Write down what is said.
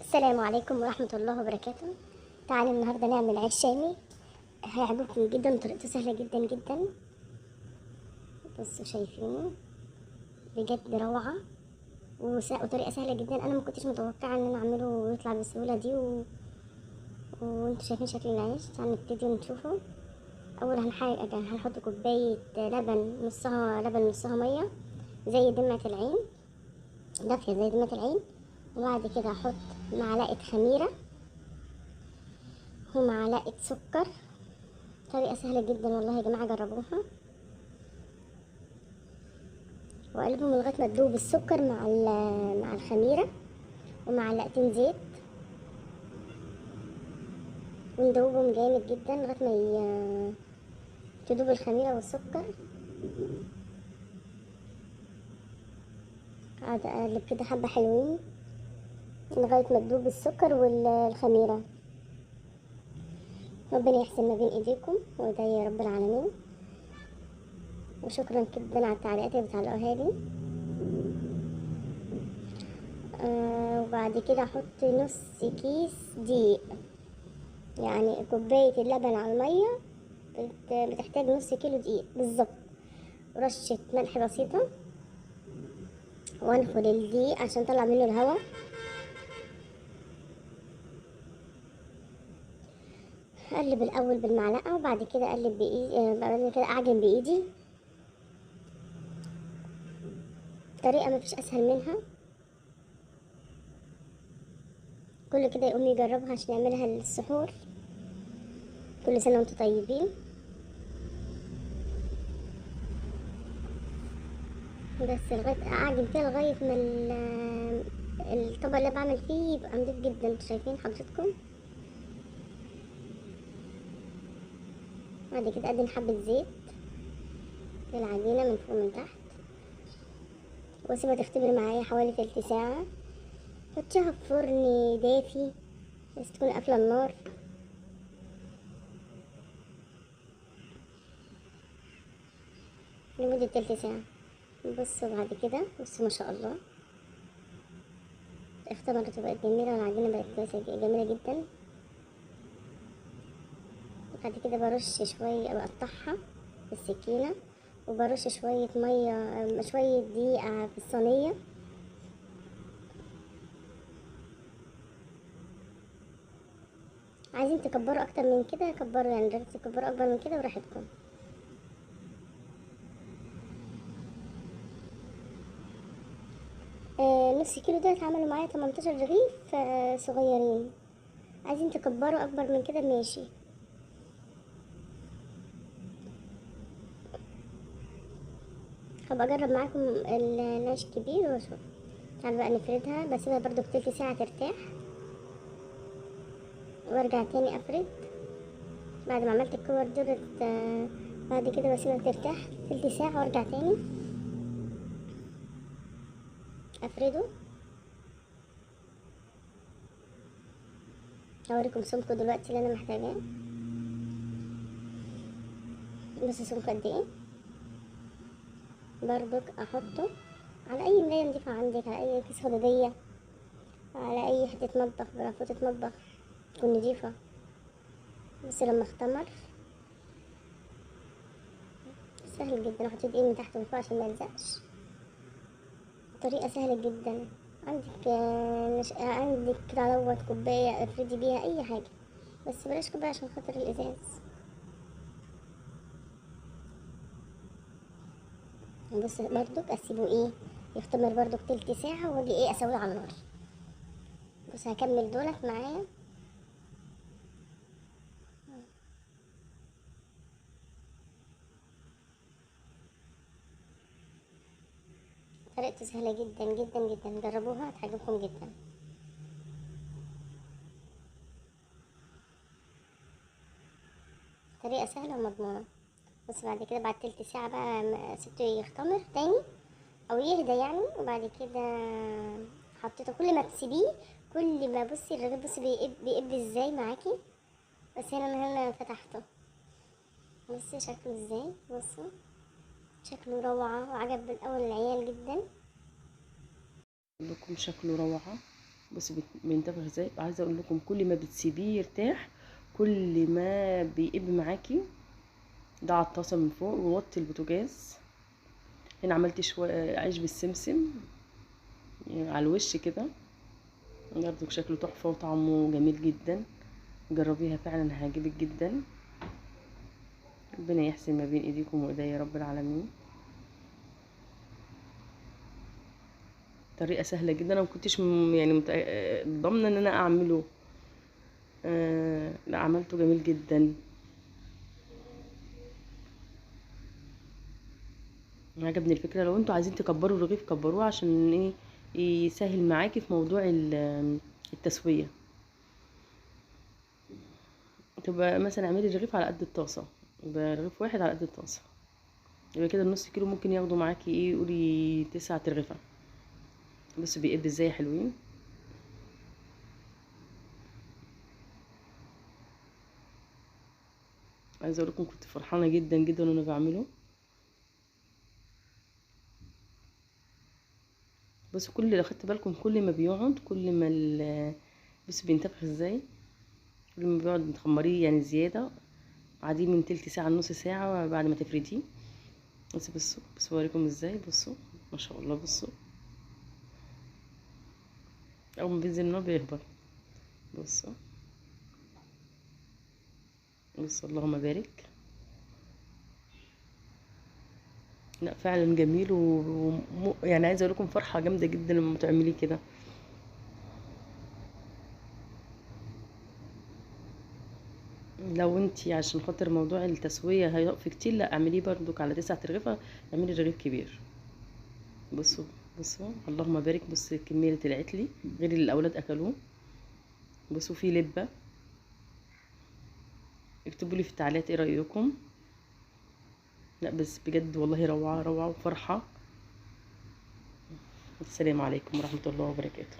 السلام عليكم ورحمة الله وبركاته. تعالوا النهاردة نعمل عيش شامي، هيعجبكم جدا، طريقته سهلة جدا جدا. بصوا شايفينه بجد روعة وطريقة سهلة جدا. انا ما كنتش متوقعة ان انا اعمله ويطلع بالسهولة دي وانتوا شايفين شكل العيش. تعالوا نبتدي ونشوفه. اول حاجة هنحط كوباية لبن، نصها لبن نصها مية زي دمعة العين، دافية زي دمعة العين. وبعد كده هحط معلقة خميرة ومعلقة سكر. طريقة سهلة جدا والله يا جماعة، جربوها. وقلبهم لغاية ما تدوب السكر مع الخميرة، ومعلقتين زيت، وندوبهم جامد جدا لغاية ما تدوب الخميرة والسكر. اقعد اقلب كده حبة حلوين لغاية ما تدوب السكر والخميرة. ربنا يحسن ما بين ايديكم وده يا رب العالمين. وشكرا جدا على التعليقات اللي بتعلقوها لي. وبعد كده احط نص كيس دقيق، يعني كوباية اللبن على المية بتحتاج نص كيلو دقيق بالظبط. رشة ملح بسيطة، وانخل الدقيق عشان اطلع منه الهواء. اقلب الاول بالمعلقه، وبعد كده اقلب بايدي، بعد كده اعجن بايدي. طريقه مفيش اسهل منها، كل كده يقوم يجربها عشان يعملها للسحور. كل سنة وانتم طيبين. بس لغاية اعجن كده لغاية ما الطبق اللي بعمل فيه يبقى نضيف جدا. انتوا شايفين حضرتكم. بعد كده ادهن حبة زيت للعجينة من فوق ومن تحت، واسيبها تختبر معايا حوالي تلت ساعة. حطيها في فرن دافي بس تكون قافلة النار. لمدة تلت ساعة. بصوا بعد كده، بصوا ما شاء الله اختمرت وبقت جميلة، والعجينة بقت كويسة جميلة جدا. بعد كده برش شوية، بقطعها بالسكينة وبرش شوية مية، شوية دقيقة في الصينية. عايزين تكبروا اكتر من كده كبروا، يعني تكبروا اكبر من كده براحتكم. نص كيلو ده اتعملوا معايا 18 رغيف صغيرين. عايزين تكبروا اكبر من كده ماشي. هبقى اجرب معاكم العيش الكبير واشوف. تعالوا بقى نفردها، بسيبها برضو تلت ساعة ترتاح، وارجع تاني افرد. بعد ما عملت الكور دولت بعد كده بسيبها ترتاح تلت ساعة وارجع تاني افرده. هوريكم سمكة دلوقتي اللي انا محتاجاه. بصوا سمكة قد ايه. برضك احطه على اي ملاية نضيفة عندك، على اي كيس خدادية، على اي حتة مطبخ، برافوتة مطبخ تكون نضيفة. بس لما اختمر سهل جدا. احط دقيق من تحت ومن فوق عشان ما يلزقش. طريقة سهلة جدا. عندك دوت كوباية افردي بيها اي حاجة، بس بلاش كوباية عشان خاطر الازاز. بص برضك اسيبه ايه يختمر برضك تلت ساعة، واجي ايه اسويه على النار. بص هكمل دولت معايا. طريقته سهلة جدا جدا جدا، جربوها هتعجبكم جدا. طريقة سهلة ومضمونة. بس بعد كده بعد تلت ساعة بقى سبته يختمر تاني او يهدى يعني. وبعد كده حطيته. كل ما تسيبيه كل ما بصي الرغيف بصي بيقب ازاي معاكي. بس هنا انا هنا فتحته، بصي شكله ازاي، بصوا شكله روعة وعجب الاول العيال جدا. لكم شكله روعة. بصوا بينتفخ ازاي. عايزه اقول لكم كل ما بتسيبيه يرتاح كل ما بيقب معاكي. ده على الطاسه من فوق، ووطي البوتاجاز. هنا عملت شوية عيش بالسمسم يعني على الوش كده، برضو شكله تحفة وطعمه جميل جدا. جربيها فعلا هيعجبك جدا. ربنا يحسن ما بين ايديكم وايديا يا رب العالمين. طريقه سهلة جدا، انا ما كنتش يعني ضامنه ان انا اعمله. لا عملته جميل جدا، عجبني الفكرة. لو انتوا عايزين تكبروا الرغيف كبروه عشان ايه يسهل معاكي في موضوع التسوية. تبقى مثلا اعملي الرغيف على قد الطاسه، يبقى رغيف واحد على قد الطاسه، يبقى كده النص كيلو ممكن ياخدوا معاكي ايه، قولي 9 ترغيفه. بس بيقب ازاي حلوين. عايزه اقول لكم كنت فرحانة جدا جدا وانا بعمله. بس كل اللي اخدت بالكم كل ما بيقعد كل ما بس بينتفخ ازاي، كل ما بيقعد تخمريه يعني زيادة، عادي من تلت ساعة لنص ساعة بعد ما تفرديه. بس بصوا بصوا اوريكم ازاي. بصوا ما شاء الله، بصوا اول ما بينزل النار بيهبط. بصوا بصوا اللهم بارك. لا فعلا جميل يعني عايزه اقول لكم فرحه جامدة جدا لما تعمليه كده. لو انتي عشان خاطر موضوع التسوية هيقف كتير، لا اعمليه برضك على 9 ترغيفه، اعملي رغيف كبير. بصوا بصوا اللهم بارك. بصوا الكمية اللي طلعت لي غير اللي الاولاد اكلوه. بصوا في لبه. اكتبوا لي في التعليقات ايه رايكم. لا بس بجد والله روعه روعه وفرحه. السلام عليكم ورحمة الله وبركاته.